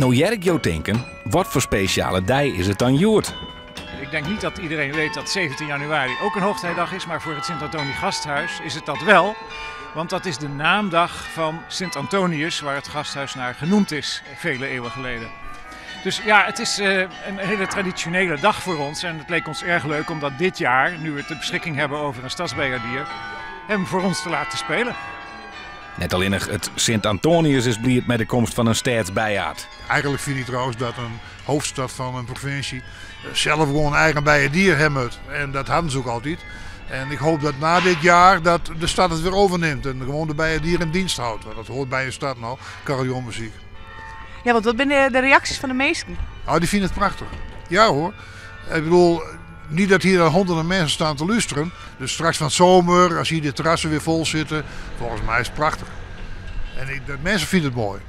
No hear ik jo tinken, wat foar spesjale dei is it dan hjoed? Ik denk niet dat iedereen weet dat 17 januari ook een hoogtijdag is, maar voor het Sint Antoni Gasthuis is het dat wel. Want dat is de naamdag van Sint Antonius, waar het gasthuis naar genoemd is, vele eeuwen geleden. Dus ja, het is een hele traditionele dag voor ons. En het leek ons erg leuk om dat dit jaar, nu we het de beschikking hebben over een stadsbeiaardier, hem voor ons te laten spelen. Net allinnich it Sint Antonius is bliid mei de komst fan in stêdsbeiaard. Eigenlijk vind ik trouwens dat een hoofdstad van een provincie zelf gewoon een eigen beiaardier hebben moet. En dat hadden ze ook altijd. En ik hoop dat na dit jaar dat de stad het weer overneemt en gewoon de beiaardier in dienst houdt. Want dat hoort bij een stad nou, carillonmuziek. Ja, want wat binne de reaksjes fan de minsken? Oh, die fine it prachtich. Ja hoor. Ik bedoel, niet dat hier honderden mensen staan te lústeren. Dus straks van het zomer, als hier de terrassen weer vol zitten, volgens mij is het prachtig. En de mensen vinden het mooi.